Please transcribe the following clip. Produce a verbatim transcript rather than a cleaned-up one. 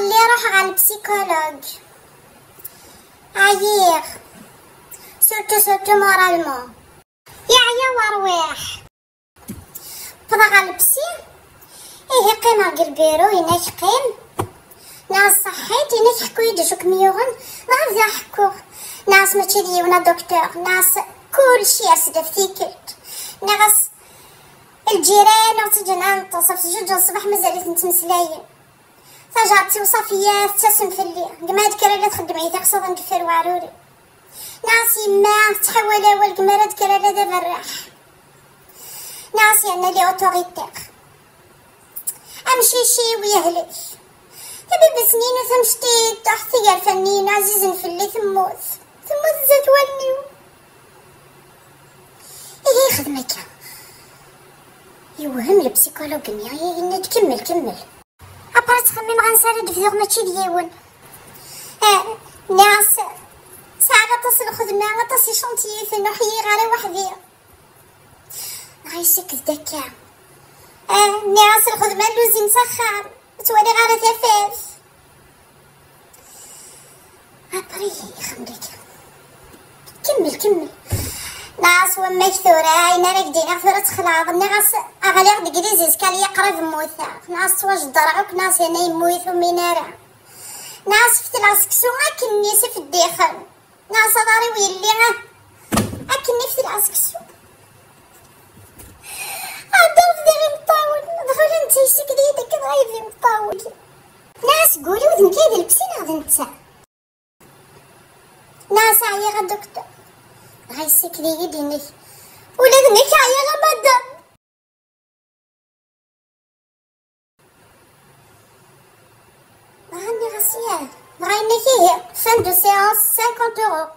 Lliɣ ruḥeɣ ɣer lpsikulog. Ɛyiɣ. Surtout, surtout moralement. Yeɛya werwiḥ. Wwḍeɣ ɣer lpsi. Ihi qqimeɣ deg lbiru, yenna-k qqim. Nniɣ-as ṣaḥḥit, yenna-k ḥku-yi-d acu kem-yuɣen. Dɣa bdiɣ ḥekkuɣ. Nniɣ-as mačči d yiwen a docteur. Nniɣ-as kulci yers-d ɣef tikkelt. Nniɣ-as lǧiran ur ttaǧǧan ara neṭṭes, ɣef juǧ n ṣṣbeḥ mazal-iten ttmeslayen. Tajaṛt-iw Ṣafiya tettasem fell-i, gma ad kker ala txeddem-iyi tiqsiḍin deffir weɛrur-iw. Nniɣ-as yemma tettḥawal awal, gma ara d-kker ala d aberraḥ. Nniɣ-as yerna lliɣ autoritaire. Amcic-iw yehlek. Tabibat-nni-inu tamecṭiṭuḥt, tigerfa-nni-inu ɛzizen fell-i temmut. Temmut zdat wallen-iw. Ihi yexdem akka. Yewhem lepsikulug-nni, yenna-d kemmel, kemmel. Après ttxemmimeɣ ansi ara d-bduɣ, mačči d yiwen. Ah, nniɣ-as sɛiɣ aṭas n lxedma, aṭas icantiyiten, ur ḥyiɣ ara weḥd-i. Dɣa yessaked-d akka. Ah, nniɣ-as lxedma n luzin s axxam, ur ttwaliɣ ara tafat. Après ixdem-d akka. Kemmel, kemmel. Nniɣ-as wamma-k tura, ayen ara k-d-iniɣ tura txelɛeḍ. Nniɣ-as ɣliɣ deg les escaliers qrib mmuteɣ. Nniɣ-as ttwajeddreɣ akk, nniɣ-as yerna yemmut ur min ara. Nniɣ-as fetleɣ seksu akken-nni s ifeddixen. Nniɣ-as aḍar-iw yelli, ah, akken-nni fetleɣ seksu. Ɛeddaɣ bdiɣ imeṭṭawen, dɣa ula netta yessaked-iyi-d akka dɣa yebda imeṭṭawen. Nniɣ-as deg wul-iw d nekk ay d lpsi neɣ d netta? Nniɣ-as ɛyiɣ a docteur. Dɣa yessaked-iyi-d yenna-k ula d nekk ɛyiɣ a madame. Dɣa nniɣ-as yah. Dɣa yenna-k ihi fin de séance cinquante euros.